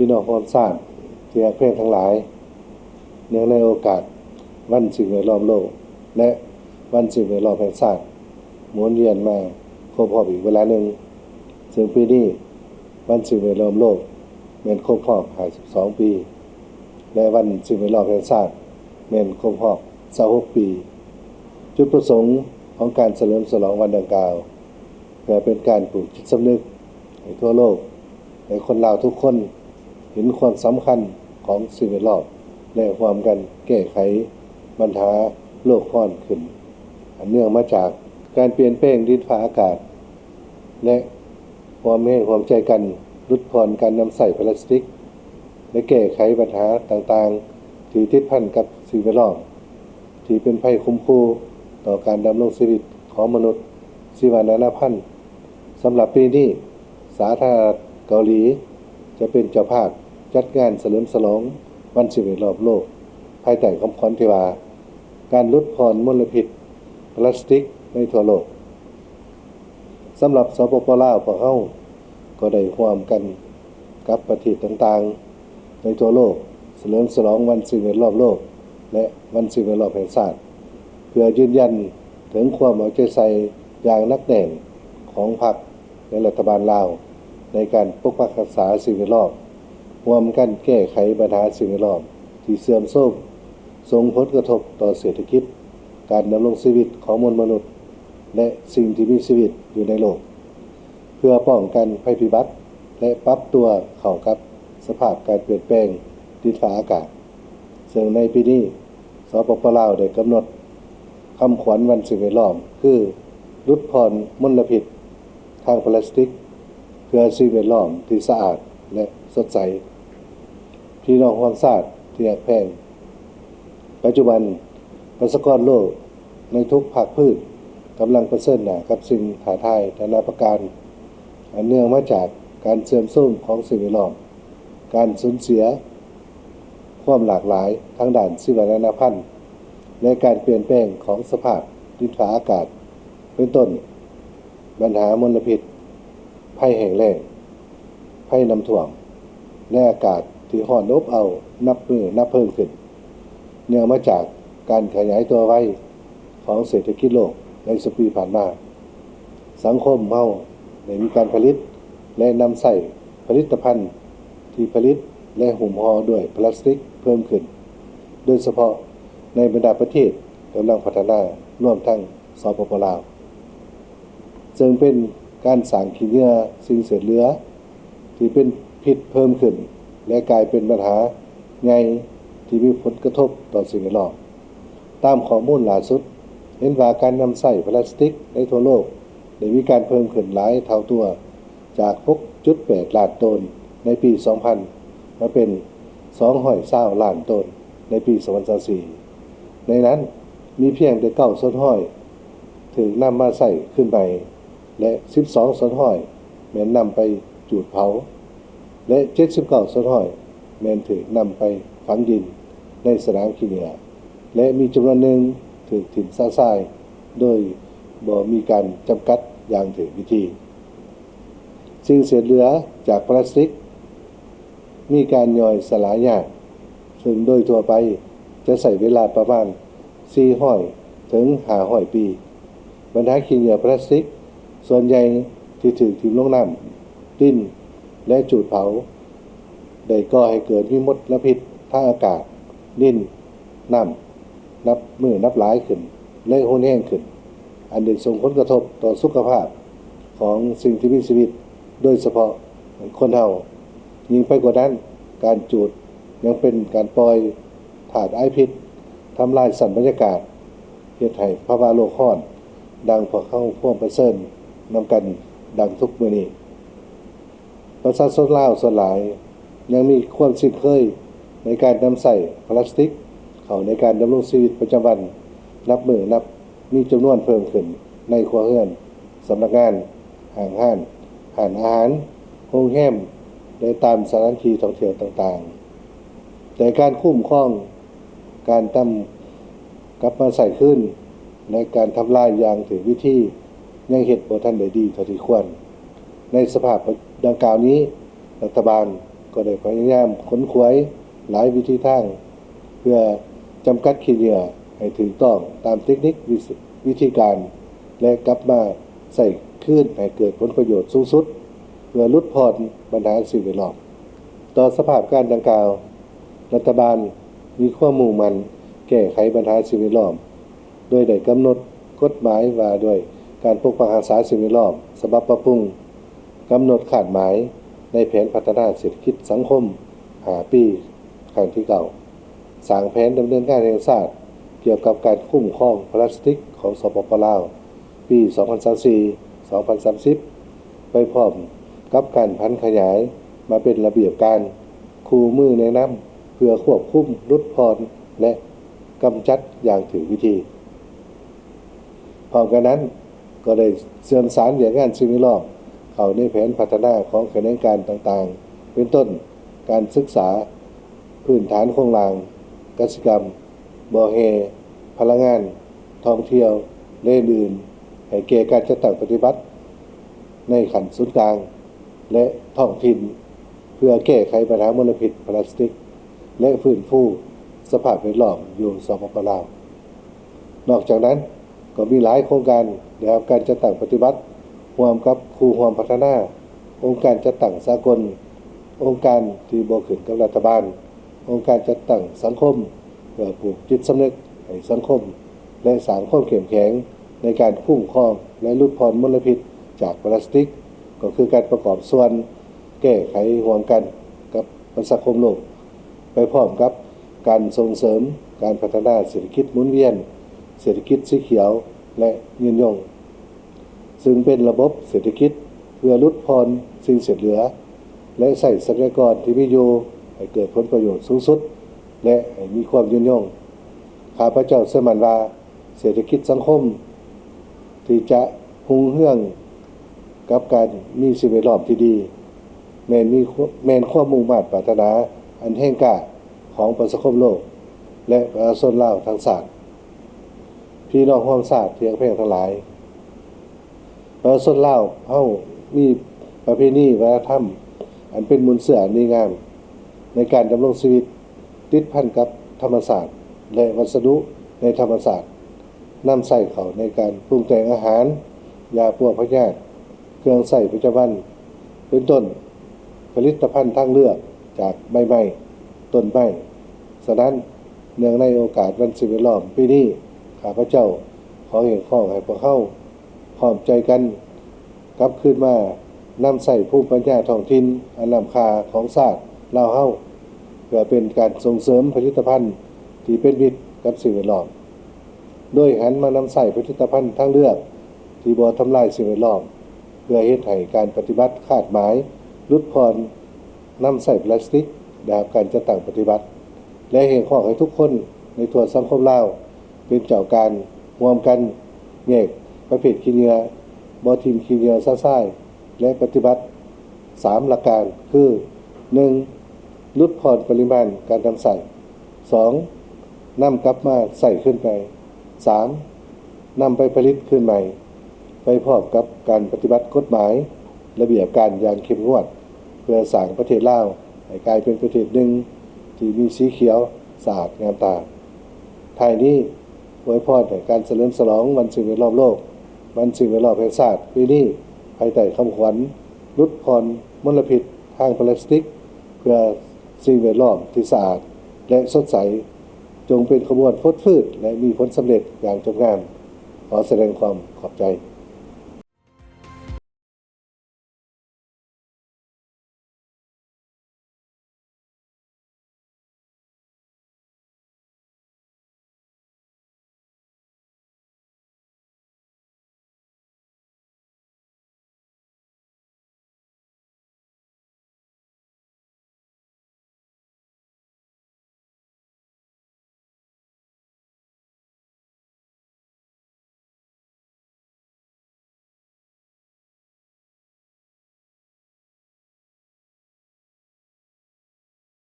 ພີ່ນ້ອງຮ່ວມຊາດທີ່ຮັກແພງທັງຫຼາຍ, ເນື່ອງໃນໂອກາດວັນສິ່ງແວດລ້ອມໂລກ ແລະ ວັນສິ່ງແວດລ້ອມແຫ່ງຊາດ ໝູນວຽນມາຄົບຮອບອີກເວລາໜຶ່ງ, ເຊິ່ງປີນີ້ວັນສິ່ງແວດລ້ອມໂລກແມ່ນຄົບຮອບຫ້າສິບສອງປີ ແລະ ວັນສິ່ງແວດລ້ອມແຫ່ງຊາດແມ່ນຄົບຮອບຊາວຫົກປີ. ຈຸດປະສົງຂອງການສະເຫຼີມສະຫຼອງວັນດັ່ງກ່າວ ເພື່ອເປັນການປູກຈິດສຳນຶກໃຫ້ທົ່ວໂລກ ແລະ ຄົນລາວທຸກຄົນເຫັນຄວາມສຳຄັນຂອງສິ່ງແວດລ້ອມ ແລະ ຮ່ວມກັນແກ້ໄຂບັນຫາໂລກຮ້ອນຂຶ້ນ ອັນເນື່ອງມາຈາກການປ່ຽນແປງດິນຟ້າອາກາດ ແລະ ຮ່ວມແຮງຮ່ວມໃຈກັນຫຼຸດຜ່ອນການນຳໃຊ້ພລາສຕິກ ແລະ ແກ້ໄຂບັນຫາຕ່າງໆທີ່ຕິດພັນກັບສິ່ງແວດລ້ອມ ທີ່ເປັນໄພຂົ່ມຂູ່ຕໍ່ການດຳລົງຊີວິດຂອງມະນຸດ ຊີວະນານາພັນ. ສຳລັບປີນີ້, ສາທາລະນະລັດເກົາຫຼີຈະເປັນເຈົ້າພາບຈັດງານສະເຫຼີມສະຫຼອງວັນສິ່ງແວດລ້ອມໂລກ ພາຍໃຕ້ຄຳຂວັນທີ່ວ່າ ການຫຼຸດຜ່ອນມົນລະພິດພລາສຕິກໃນທົ່ວໂລກ. ສຳລັບ ສປປ ລາວ, ພວກເຮົາກໍໄດ້ຮ່ວມກັນກັບປະເທດຕ່າງໆໃນທົ່ວໂລກ ສະເຫຼີມສະຫຼອງວັນສິ່ງແວດລ້ອມໂລກ ແລະ ວັນສິ່ງແວດລ້ອມແຫ່ງຊາດ ເພື່ອຢືນຢັນເຖິງຄວາມເອົາໃຈໃສ່ຢ່າງໜັກແໜ້ນຂອງພັກ ແລະ ລັດຖະບານລາວ ໃນການປົກປັກຮັກສາສິ່ງແວດລ້ອມ, ຮ່ວມກັນແກ້ໄຂບັນຫາສິ່ງແວດລ້ອມທີ່ເສື່ອມໂຊມ, ສົ່ງຜົນກະທົບຕໍ່ເສດຖະກິດ, ການດຳລົງຊີວິດຂອງມວນມະນຸດ ແລະ ສິ່ງທີ່ມີຊີວິດຢູ່ໃນໂລກ, ເພື່ອປ້ອງກັນໄພພິບັດ ແລະ ປັບຕົວເຂົ້າກັບສະພາບການປ່ຽນແປງດິນຟ້າອາກາດ. ເຊິ່ງໃນປີນີ້, ສປປ ລາວ ໄດ້ກຳນົດຄຳຂວັນວັນສິ່ງແວດລ້ອມ ຄື ຫຼຸດຜ່ອນມົນລະພິດທາງພລາສຕິກ ເພື່ອສິ່ງແວດລ້ອມທີ່ສະອາດ ແລະ ສົດໃສ. ພີ່ນ້ອງຮ່ວມຊາດທີ່ຮັກແພງ, ປັດຈຸບັນ ປະຊາກອນໂລກໃນທຸກພາກພື້ນກຳລັງປະເຊີນໜ້າກັບສິ່ງທ້າທາຍນານາປະການ ອັນເນື່ອງມາຈາກການເສື່ອມໂຊມຂອງສິ່ງແວດລ້ອມ, ການສູນເສຍຄວາມຫຼາກຫຼາຍທາງດ້ານຊີວະນານາພັນ ແລະ ການປ່ຽນແປງຂອງສະພາບດິນຟ້າອາກາດ ເປັນຕົ້ນ ບັນຫາມົນລະພິດ, ໄພແຫ້ງແລ້ງ, ໄພນ້ຳຖ້ວມ ແລະ ອາກາດທີ່ຮ້ອນອົບເອົານັບມື້ນັບເພີ່ມຂຶ້ນ ເນື່ອງມາຈາກການຂະຫຍາຍຕົວໄວຂອງເສດຖະກິດໂລກໃນສອງປີຜ່ານມາ. ສັງຄົມເຮົາໄດ້ມີການຜະລິດ ແລະ ນຳໃຊ້ຜະລິດຕະພັນທີ່ຜະລິດ ແລະ ຫຸ້ມຫໍ່ດ້ວຍພລາສຕິກເພີ່ມຂຶ້ນ, ໂດຍສະເພາະໃນບັນດາປະເທດກຳລັງພັດທະນາ ລວມທັງ ສປປ ລາວ ເຊິ່ງເປັນການສ້າງຂີ້ເຫຍື້ອສິ່ງເສດເຫຼືອທີ່ເປັນພິດເພີ່ມຂຶ້ນ ແລະ ກາຍເປັນບັນຫາໃຫຍ່ທີ່ມີຜົນກະທົບຕໍ່ສິ່ງແວດລ້ອມ. ຕາມຂໍ້ມູນຫຼ້າສຸດ ເຫັນວ່າການນຳໃຊ້ພລາສຕິກໃນທົ່ວໂລກໄດ້ມີການເພີ່ມຂຶ້ນຫຼາຍເທົ່າຕົວ ຈາກ ຫົກຈຸດແປດລ້ານໂຕນ ໃນປີສອງພັນ ມາເປັນ ສອງຮ້ອຍຊາວລ້ານໂຕນ ໃນປີສອງພັນຊາວສີ່. ໃນນັ້ນ, ມີພຽງແຕ່ເກົ້າສ່ວນຮ້ອຍຖືກນຳມາໃຊ້ຄືນໃໝ່ ແລະ ສິບສອງສ່ວນຮ້ອຍແມ່ນນຳໄປຈູດເຜົາ ແລະ ເຈັດສິບເກົ້າສ່ວນຮ້ອຍແມ່ນຖືກນຳໄປຝັງດິນໃນສະໜາມຂີ້ເຫຍື້ອ ແລະ ມີຈຳນວນໜຶ່ງຖືກຖິ້ມຊະຊາຍໂດຍບໍ່ມີການຈຳກັດຢ່າງຖືກວິທີ. ສິ່ງເສດເຫຼືອຈາກພລາສຕິກມີການຍ່ອຍສະຫຼາຍຍາກ, ເຊິ່ງໂດຍທົ່ວໄປຈະໃຊ້ເວລາປະມານສີ່ຮ້ອຍເຖິງຫ້າຮ້ອຍປີ. ບັນຫາຂີ້ເຫຍື້ອພລາສຕິກສ່ວນໃຫຍ່ທີ່ຖືກຖິ້ມລົງນ້ຳ, ດິນ ແລະ ຈູດເຜົາ ໄດ້ກໍ່ໃຫ້ເກີດມີມົນລະພິດທາງອາກາດ, ດິນ, ນ້ຳ ນັບມື້ນັບຫຼາຍຂຶ້ນ ແລະ ຮຸນແຮງຂຶ້ນ, ອັນໄດ້ສົ່ງຜົນກະທົບຕໍ່ສຸຂະພາບຂອງສິ່ງທີ່ມີຊີວິດ, ໂດຍສະເພາະຄົນເຮົາ. ຍິ່ງໄປກວ່ານັ້ນ, ການຈູດຍັງເປັນການປ່ອຍທາດອາຍພິດ, ທຳລາຍຊັ້ນບັນຍາກາດ, ເຮັດໃຫ້ພາວະໂລກຮ້ອນ ດັ່ງພວກເຮົາພວມປະເຊີນນຳກັນດັ່ງທຸກມື້ນີ້. ປະຊາຊົນລາວສ່ວນຫຼາຍຍັງມີຄວາມຊິນເຄີຍໃນການນຳໃຊ້ພລາສຕິກເຂົ້າໃນການດຳລົງຊີວິດປະຈຳວັນ, ນັບມື້ນັບມີຈຳນວນເພີ່ມຂຶ້ນໃນຄົວເຮືອນ, ສຳນັກງານ, ຫ້າງຮ້ານ, ຮ້ານອາຫານ, ໂຮງແຮມ ແລະ ຕາມສະຖານທີ່ທ່ອງທ່ຽວຕ່າງໆ. ແຕ່ການຄຸ້ມຄອງ, ການນຳກັບມາໃຊ້ຄືນ ແລະ ການທຳລາຍຢ່າງຖືກວິທີ ຍັງເຮັດບໍ່ທັນໄດ້ດີເທົ່າທີ່ຄວນ. ໃນສະພາບດັ່ງກ່າວນີ້, ລັດຖະບານ ກໍໄດ້ພະຍາຍາມຂົນຂວາຍຫຼາຍວິທີທາງ ເພື່ອຈຳກັດຂີ້ເຫຍື້ອໃຫ້ຖືກຕ້ອງຕາມເຕັກນິກ ວິ ວິທີການ ແລະ ກັບມາໃຊ້ຄືນໃຫ້ເກີດຜົນປະໂຫຍດສູງສຸດ ເພື່ອຫຼຸດຜ່ອນບັນຫາສິ່ງແວດລ້ອມ. ຕໍ່ສະພາບການດັ່ງກ່າວ, ລັດຖະບານມີຄວາມມຸ່ງໝັ້ນແກ້ໄຂບັນຫາສິ່ງແວດລ້ອມ ໂດຍໄດ້ກຳນົດກົດໝາຍວ່າດ້ວຍການປົກປັກຮັກສາສິ່ງແວດລ້ອມ ສະບັບປັບປຸງ, ກຳນົດຄາດໝາຍໃນແຜນພັດທະນາເສດຖະກິດສັງຄົມຫ້າປີ ຄັ້ງທີເກົ້າ, ສ້າງແຜນດຳເນີນງານແຫ່ງຊາດກ່ຽວກັບການຄຸ້ມຄອງພລາສຕິກຂອງ ສປປ ລາວ ປີສອງພັນຊາວສີ່ ສອງພັນສາມສິບ ໄປພ້ອມກັບການຜັນຂະຫຍາຍມາເປັນລະບຽບການ, ຄູ່ມືແນະນຳ ເພື່ອຄວບຄຸມ, ຫຼຸດຜ່ອນ ແລະ ກຳຈັດຢ່າງຖືກວິທີ. ພ້ອມກັນນັ້ນ, ກໍໄດ້ເຊື່ອມສານວຽກງານສິ່ງແວດລ້ອມເຂົ້າໃນແຜນພັດທະນາຂອງຂະແໜງການຕ່າງໆ ເປັນຕົ້ນ ການສຶກສາພື້ນຖານໂຄງລ່າງ, ກະສິກຳ, ບໍ່ແຮ່, ພະລັງງານ, ທ່ອງທ່ຽວ ແລະ ອື່ນໆ ໃຫ້ແກ່ການຈັດຕັ້ງປະຕິບັດໃນຂັ້ນສູນກາງ ແລະ ທ້ອງຖິ່ນ ເພື່ອແກ້ໄຂບັນຫາມົນລະພິດພລາສຕິກ ແລະ ຟື້ນຟູສະພາບແວດລ້ອມຢູ່ ສປປ ລາວ. ນອກຈາກນັ້ນ, ກໍມີຫຼາຍໂຄງການໄດ້ຮັບການຈັດຕັ້ງປະຕິບັດຮ່ວມກັບຄູ່ຮ່ວມພັດທະນາ, ອົງການຈັດຕັ້ງສາກົນ, ອົງການທີ່ບໍ່ຂຶ້ນກັບລັດຖະບານ, ອົງການຈັດຕັ້ງສັງຄົມ ເພື່ອປູກຈິດສຳນຶກໃຫ້ສັງຄົມ ແລະ ສ້າງຄວາມເຂັ້ມແຂງໃນການຄຸ້ມຄອງ ແລະ ຫຼຸດຜ່ອນມົນລະພິດຈາກພລາສຕິກ, ກໍຄືການປະກອບສ່ວນແກ້ໄຂຮ່ວມກັນກັບປະຊາຄົມໂລກ, ໄປພ້ອມກັບການສົ່ງເສີມການພັດທະນາເສດຖະກິດໝູນວຽນ, ເສດຖະກິດສີຂຽວ ແລະ ຍືນຍົງ, ຊຶ່ງເປັນລະບົບເສດຖະກິດເພື່ອຫຼຸດຜ່ອນສິ່ງເສດເຫຼືອ ແລະ ໃຊ້ຊັບພະຍາກອນທີ່ມີຢູ່ໃຫ້ເກີດຜົນປະໂຫຍດສູງສຸດ ແລະ ໃຫ້ມີຄວາມຍືນຍົງ. ຂ້າພະເຈົ້າເຊື່ອໝັ້ນວ່າ ເສດຖະກິດສັງຄົມທີ່ຈະຮຸ່ງເຮືອງກັບການມີສິ່ງແວດລ້ອມທີ່ດີ ແມ່ນມີ ແມ່ນຄວາມມຸ່ງມາດປາດຖະໜາອັນແຮງກ້າຂອງປະຊາຄົມໂລກ ແລະ ປະຊາຊົນລາວທັງຊາດ. ພີ່ນ້ອງຮ່ວມຊາດທີ່ຮັກແພງທັງຫຼາຍ, ປະຊາຊົນລາວເຮົາມີປະເພນີວັດທະນະທຳອັນເປັນມູນເຊື້ອອັນດີງາມໃນການດຳລົງຊີວິດ ຕິດພັນກັບທຳມະຊາດ ແລະ ວັດສະດຸໃນທຳມະຊາດ, ນຳໃຊ້ເຂົ້າໃນການປຸງແຕ່ງອາຫານ, ຢາປົວພະຍາດ, ເຄື່ອງໃຊ້ປະຈຳວັນ ເປັນຕົ້ນ ຜະລິດຕະພັນທາງເລືອກຈາກໃບໄມ້, ຕົ້ນໄມ້. ສະນັ້ນ, ເນື່ອງໃນໂອກາດວັນສິ່ງແວດລ້ອມປີນີ້, ຂ້າພະເຈົ້າຂໍຮຽກຮ້ອງໃຫ້ພວກເຮົາພ້ອມໃຈກັນກັບຄືນມານຳໃຊ້ພູມປັນຍາທ້ອງຖິ່ນອັນລ້ຳຄ່າຂອງຊາດລາວເຮົາ ເພື່ອເປັນການສົ່ງເສີມຜະລິດຕະພັນທີ່ເປັນມິດກັບສິ່ງແວດລ້ອມ. ໂດຍຫັນມານຳໃຊ້ຜະລິດຕະພັນທາງເລືອກທີ່ບໍ່ທຳລາຍສິ່ງແວດລ້ອມ ເພື່ອເຮັດໃຫ້ການປະຕິບັດຄາດໝາຍຫຼຸດຜ່ອນນຳໃຊ້ພລາສຕິກໄດ້ຮັບການຈັດຕັ້ງປະຕິບັດ ແລະ ຮຽກຮ້ອງໃຫ້ທຸກຄົນໃນທົ່ວສັງຄົມລາວເປັນເຈົ້າການຮ່ວມກັນແຍກປະເພດຂີ້ເຫຍື້ອ, ບໍ່ຖິ້ມຂີ້ເຫຍື້ອຊະຊາຍ ແລະ ປະຕິບັດສາມຫຼັກການ ຄື ໜຶ່ງ ຫຼຸດຜ່ອນປະລິມານການນຳໃຊ້, ສອງ ນຳກັບມາໃຊ້ຄືນໃໝ່, ສາມ ນຳໄປຜະລິດຄືນໃໝ່ ໄປພ້ອມກັບການປະຕິບັດກົດໝາຍ, ລະບຽບການຢ່າງເຂັ້ມງວດ ເພື່ອສ້າງປະເທດລາວໃຫ້ກາຍເປັນປະເທດໜຶ່ງທີ່ມີສີຂຽວສະອາດງາມຕາ. ທ້າຍນີ້, ອວຍພອນໃຫ້ການສະເຫຼີມສະຫຼອງວັນສິ່ງແວດລ້ອມໂລກ, ວັນສິ່ງແວດລ້ອມແຫ່ງຊາດປີນີ້ ພາຍໃຕ້ຄຳຂວັນ ຫຼຸດຜ່ອນມົນລະພິດທາງພລາສຕິກ ເພື່ອສິ່ງແວດລ້ອມທີ່ສະອາດ ແລະ ສົດໃສ, ຈົ່ງເປັນຂະບວນຟົດຟື້ນ ແລະ ມີຜົນສຳເລັດຢ່າງຈົບງາມ. ຂໍສະແດງຄວາມຂອບໃຈ.